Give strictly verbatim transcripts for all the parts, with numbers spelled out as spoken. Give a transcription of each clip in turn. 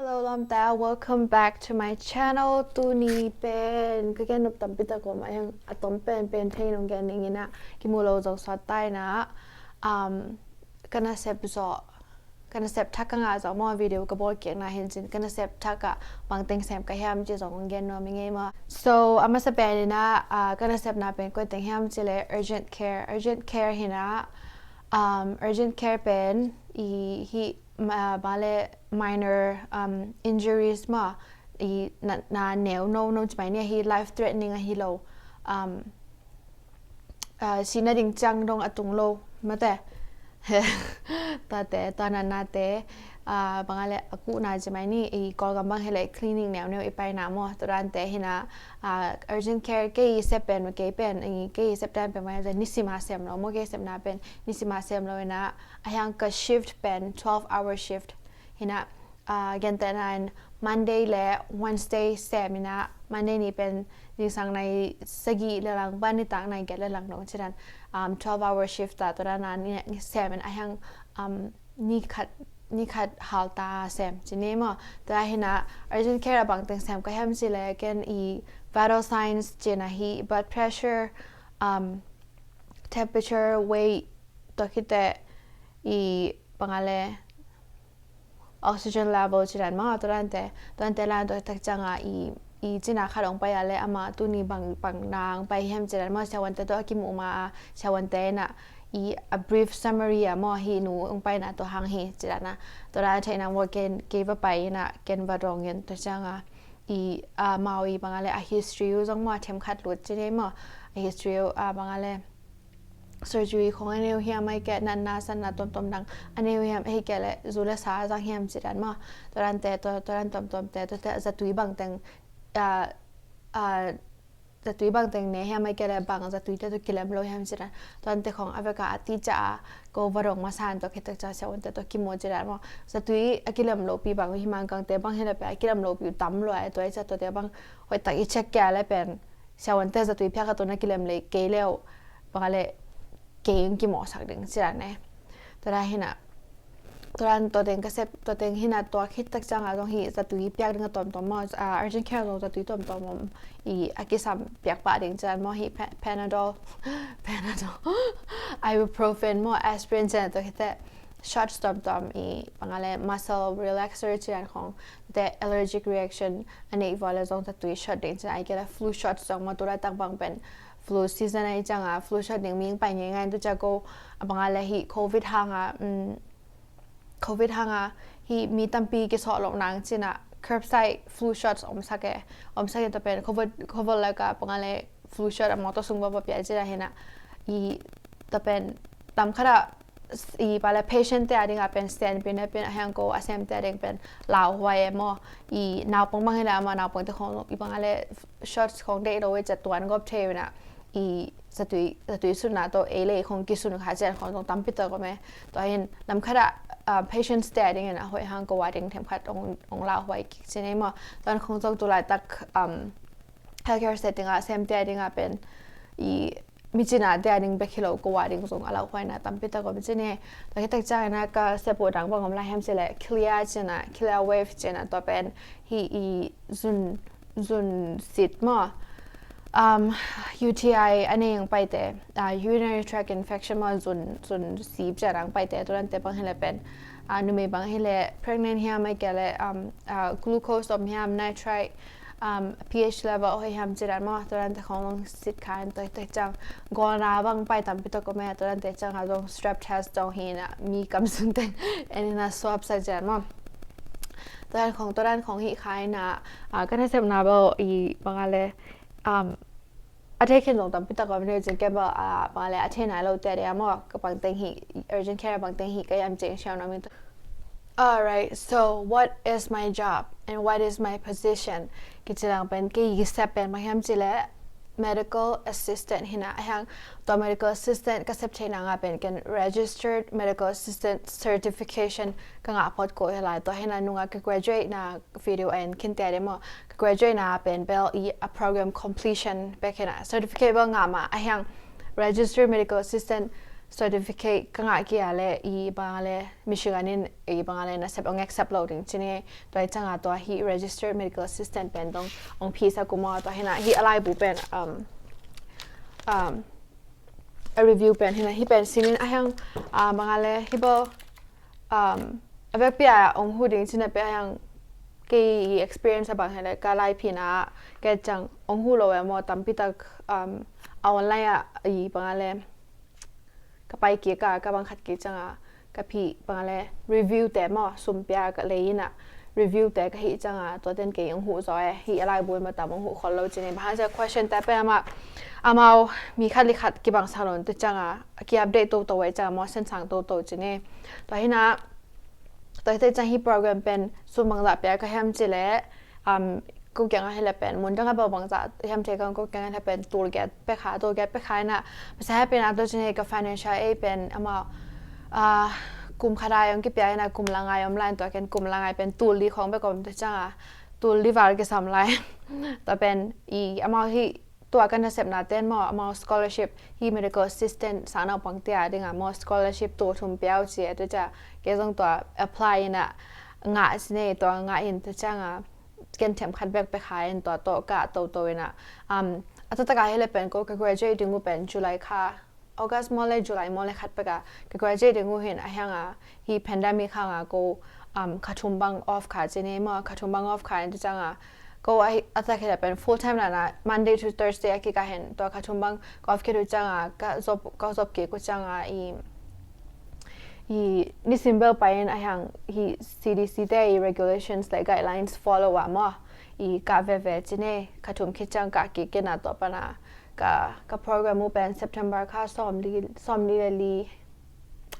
Hello, lawmta, welcome back to my channel. Tuni pen ka gen nop tampi tak om a, a tom pen pen thei nong gen ning in ah, kimu lo zong suak ta in ah, um, ka nasep zawh, ka nasep thak ka ngah zawh maw, video ka bawl kikna hi in cin, ka nasep thak ah bang teng sem ka hiam ci zong kong gen nuam ing ei maw. So a masa pen in ah, ah, ka nasepna pen koi teng hiam ci leh urgent care, urgent care hi in ah, um, urgent care pen i hih, ma, bang leh minor, um, injuries maw, i na, na neu no no ci mai ni, hi life threatening ahi lo, um, ah, sihna ding ciang dong a tung lo mate. Tuate, tua natnate, ah, bang leh a kuhna ci mai ni, i Kawlgam bang hi leh clinic neu neu i paina maw, tua dante hi in ah, ah, urgent care kei i sep pen, kei pen, i kei i sep dan pen mah, nisima sem lo maw, kei sepna pen nisima sem lo in ah, a hiang ka shift pen twelve hour shift hi in ah, ah, gentehna in Monday le Wednesday sem in ah, Monday ni pen zingsang nai sagih le lang pan nitak nai giat le lang dong ci dan, um, twelve hour shift a, tua dan a ni sem in a hiang, um, ni khat, ni khat hal ta sem ci ni maw. Tua hi in ah urgent care a bang teng sem ka hiam ci leh ken i vital signs ci in ah hi blood pressure, um, temperature, weight, tua khit teh i bang leh oxygen level ci dan maw, tua dante, tua dante la tua tak ciang a i, i cina khat ong pai a leh amah tuni bang, bang na ong pai hiam ci dan maw, siavuante tawh a kimuh ma a, siavuante in ah i a brief summary a maw, hih nu ong paina tua hang hi ci dan a, tua dan a theihna maw, ken kei va pai in ah ken va dong in, tua ciang a i, ah, amau i bang leh a history uh zong maw, a themkhat lut ci ni maw, a history uh, ah, bang leh surgery khong a nei uh hiam, ahih kei leh natna sanna tuamtuam dang a nei uh hiam, ahih kei leh zu le sa a zang hiam ci dan maw. Tua dante, tua, tua dan tuamtuamte, tua te zatui bang teng, ah, ah, zatui bang teng ne hiam, ahih kei leh bang zatui te tawh kilem lo hiam ci dan. Tua dante khong a vek a a ti ciang a ko va dong masa in, tua khit tak ciang siavuante tawh kimu ci dan maw. Zatui a kilem lopi bang hi, Mangkangte bang hi leh pen a kilem lopi uh tam lua, tua hi ciang tuate bang hoih tak i check kei leh pen siavuante zatui piak a tawh na kilem lei kei leh uh bang leh kei ong kimawhsak ding ci dan e. Tua dan hi in ah, tua dan tua teng ka sep, tua teng hi in ah, tua khit tak ciang a zong hi zatui piak ding a tuamtuam maw, ah, urgent care zong zatui tuamtuam om i, a kisam piak pah ding ci dan maw, hi Pa-, Panadol, Panadol, ibuprofen maw, aspirin ci dan, tua khit teh shots tuamtuam i bang leh muscle relaxer ci dan khong, te allergic reaction a neih vua leh zong zatui shot ding ci dan, ahih kei leh flu shot zong maw, tu laitak bang pen flu season ahih ciang a flu shot ding mi ong pai ngeingai in, tua ciang ko a bang leh hih covid hang a, um, covid hang a hih mi tampi kisawh loh nang ci in ah curbside flu shots om sak e, om sak e, tua pen covid, covid lak a bang leh flu shot a mawtaw sung va va pia ci dan hi in ah, i tua pen tam khat a i bang leh patient te a ding a pen standby na pen, a hiang ko a sem te a ding pen lauhuai e maw. I naupang bang hi leh amah naupangte khong i bang leh shots khong deih lo e ci a tuan gawp thei uh in ah, i zatui, zatui sunna tawh ei le ei khong kisun kha ci dan khong zong tampi tak om e. Tua hi in nam khat a, ah, patient te a ding in ah hoih hang ko a ding themkhat ong, ong lauhuai kik ci ni maw. Tua dan khong zong tu laitak, um, healthcare setting a sem te a ding a pen i mi cina te a ding bek hi lo, ko a ding zong a lauhuaina tampi tak om ci ni. Tua khit tak ciang in ah ka sep uh dang bang om lai hiam ci leh Clear ci in ah, Clear Wave ci in ah, tua pen hih i zun, zun sit maw, um, U T I a nei ong paite, ah, urinary tract infection maw, zun, zun sip ci in a ong paite, tua dante bang hi leh pen, ah, numei bang hi leh pregnant hiam, ahih kei leh, um, ah, glucose om hiam, nitrite, um, pH level hoih hiam ci dan maw, tua dante khong zong sit kha in, tua, tua ciang gawlna bang pai tampi tak om e, tua dante ciang a zong strep test zong hi in ah mi kam sung teng en in ah swab sak ci dan maw. Tua dan khong, tua dan khong hi kha in ah, ah, ka nasepna bel i bang a leh, um, a thei khin zong tampi tak om hi cin, kei bel, ah, bang a leh a thei nai lo te a ding a maw, ka bang teng hi, urgent care bang teng hi ka hiam cih siam nuam ing. Alright, so what is my job and what is my position? Kici dan pen kei i sep pen bang hiam cih leh medical assistant hi in ah, a hiang tua medical assistant ka sep theihna nga pen ken registered medical assistant certification ka ngah phot kul hi lai. Tua hi in ah nung ah ka graduate na video en khin te a ding maw, ka graduate na pen bel i a program completion bek hi in ah, certificate bel ngah mah, a hiang registered medical assistant certificate ka ngah kei a le i bang a le Michigan in i bang a le nasep ong accept lo ding ci ni. Tua hi ciang a tua hi registered medical assistant pen dong ong phi sa ku maw. Tua hi na hi a laibu pen um, um, a review pen hi na hi pen sinin a hiang uh, bang a le hi bo um, a vekpi a ong hu ding ci na pen a hiang kei i experience a bang hi le ka lai phi na kei ciang ong hu lo e maw tampi tak um, a online a i bang a le ka pai kik a ka bang khat kik ciang a ka phi bang a le review te maw sum pia ka lei in a review te ka hih ciang a tua ten kei ong huh zaw e hi a laibu in maw tam ong huh khol lo ci ni. Bang hang ciang question te pen amah amau mi khat li khat kibang sa lo in tua ciang a ki update toto e ciang a maw sen sang toto ci ni. Tua hi na tua hi te ciang hi program pen sum bang zah pia ka hiam ci le um, ko kiang a hi le pen mun dang a bang bang zah hiam thei kang ko kiang a hi le pen tul giat pek ha tul giat pek ha in a masa hi pen a tua ci ni ka financial aid pen amau uh, kum khat a ong kipia in a kum la ngai om lai tua ken kum la ngai pen tul li khong bek om tua ciang a tul li val kisam lai tua pen i amau hi tua ka nasepna ten maw amau scholarship hi medical assistant sang naupang te a ding a maw scholarship tul thum pia uh ci e tua ciang kei zong tua apply in a ngah ci ni tua ngah in tua ciang a ken them khat bek pek ha in tua tawh ka toto in a um, a taktak a hi le pen ko ka graduate ding uh pen July kha August maw le July maw le khat pek a ka graduate ding uh hin a hiang a hi pandemic hang a ko um, kha thum bang off kha ci ni maw kha thum bang off kha in tua ciang a ko a hi a taktak hi le pen full time la na Monday to Thursday a kik a hin tua kha thum bang ka off kik uh ciang a ka zop ka zop kik uh ciang a i i nisim bel pai in a hiang hi C D C te i regulations le guidelines follow a maw i ka veve ci ni kha thum khit ciang ka kik in a tua pan a ka ka program uh pen September kha sawm li sawm li le li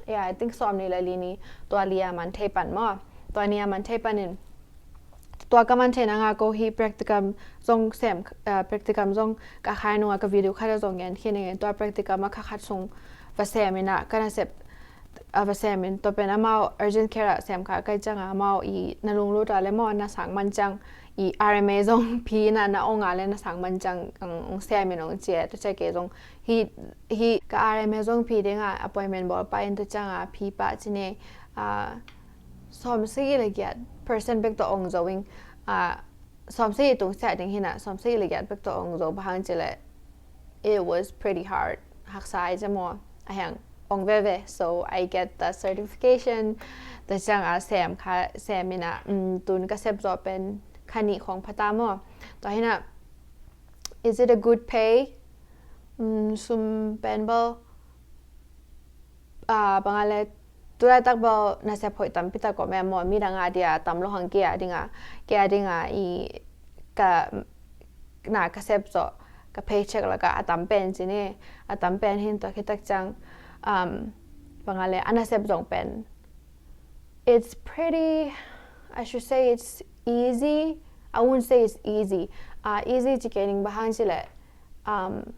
yeah I think sawm li le li ni tua li a man thei pan maw tua ni a man thei pan in tua ka man theihna nga ko hi practicum zong sem uh, practicum zong ka khai nunga ka video khat a zong ngen khin ngen tua practicum a kha khat sung va sem in a ka nasep a va sem in tua pen amau urgent care a sem kha kai ciang a amau i na lunglut a le maw na sang man ciang i R M A zong phi in a na ong a le na sang man ciang ong sem in ong ci e tua ciang kei zong hi hi ka R M A zong phi ding a appointment bawl pah in tua ciang a phi pah ci ni a sawm sagih le giat percent bek tawh ong zo ing a sawm sagih tung siah ding hi na sawm sagih le giat bek tawh ong zo bang hang ci le it was pretty hard haksa ai ci maw a hiang ong veve so I get the certification tua ciang a sem kha sem in a um, tun ka sep zawh pen kha nih khong pha ta maw tua hi na is it a good pay um, sum pen bel uh, bang a le tulaitak bel nasep hoih tampi tak om e maw midang a dia tam lo hang kei a ding a kei a ding a i ka na ka sep zawh ka paycheck lak a a tam pen ci ni a tam pen hin tua khit tak ciang um, bang a le a nasep zong pen it's pretty I should say it's easy I won't say it's easy uh, easy ci kei ning bang hang ci le um,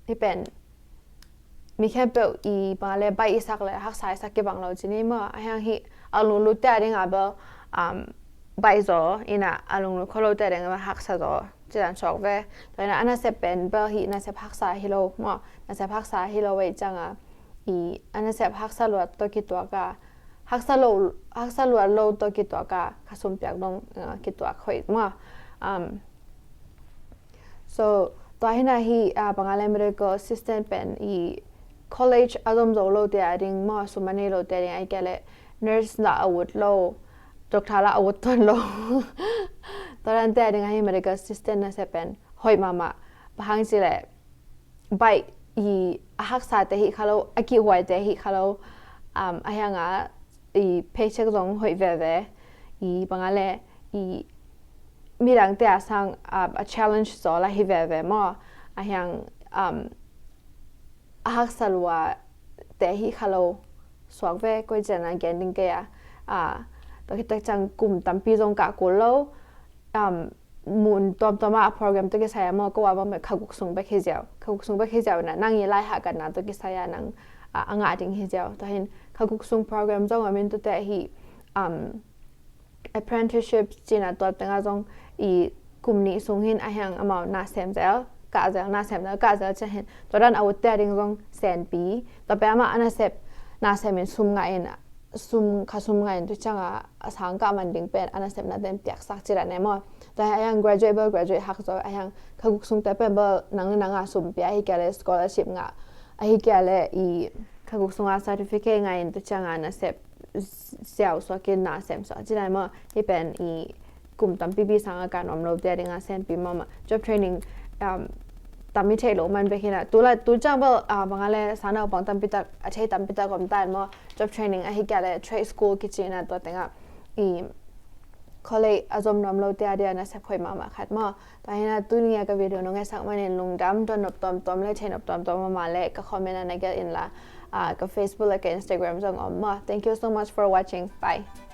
hi pen mi khempeuh i bang a le baih i sak le haksa i sak kibang lo ci ni maw a hiang hi a lunglut te a ding a bel um, baih zaw in a a lunglut kholo te a ding a haksa zaw ci dan suak ve tua in a a nasep pen bel hi nasep haksa hi lo maw nasep haksa hi lo vei ciang a i a nasep haksa luat tawh kituak a haksa lo haksa luat lo tawh kituak a kha sum piak dong uh, kituak hoih maw um, so tua hi na hi uh, bang a le medical assistant pen i college a zom zo lo te a ding maw sum a nei lo te a ding ai kei le nurse la a ut lo doctor la a ut ton lo tua dan te a ding a hi medical assistant nasep pen hoih mahmah bang hang ci le baih i a haksa te hi kha lo a kihhuai te hi kha lo um, a hiang a i paycheck zong hoih veve i bang a le i midang te a sang a, a challenge zaw la hi veve maw a hiang um, a haksa lua te hi kha lo suak ve koi cian a gen ding kei a a tua khit tak ciang kum tampi zong kah kul lo um, mun tuamtuam a program tawh kisai a maw ko a bang bek kha guk sung bek hi ziau kha guk sung bek hi ziau na nang i lai hahkatna tawh kisai a nang a ngah ding hi ziau tua hin kha guk sung program zong a min tute hi um, apprenticeship cina tuat tengah zong i kum nih sung hin a hiang amau na sem zel kah zel, nasepna kah zel ciang hin tua dan a utte a ding zong senpi. Tua pen amah a nasep, nasem in sum ngah in, sum, kha sum ngah in tu ciang a, a sang kah man ding pen a nasepna ten piaksak ci dan e maw. Tua hi a hiang graduate bel graduate hak zaw, a hiang kha guk sungte pen bel nang le nang a sum pia, ahi kei leh scholarship ngah, ahi kei leh i kha guk sunga certificate ngah in tu ciang a nasep siau suak in nasem suak ci dan maw. Hi pen i kum tampipi sang a kah nuam lote a ding a senpi mahmah. Job training um, tam i theih loh man bek hi na. Tu la, tu ciang bel, ah, bang a leh sangnaupang tampi tak, a thei tampi tak om ta in maw. Job training ahi kei leh trade school kici na, tua teng ah i college a zom nuam lote a ding a nasep hoih mahmah khat maw. Tua hi na, tuni a ka video nong etsak manin lungdam. Tua nop tuamtuam leh thei nop tuamtuam om a leh ka comment ah na gelh in la, ah, ka Facebook leh ka Instagram zong om maw. Thank you so much for watching. Bye.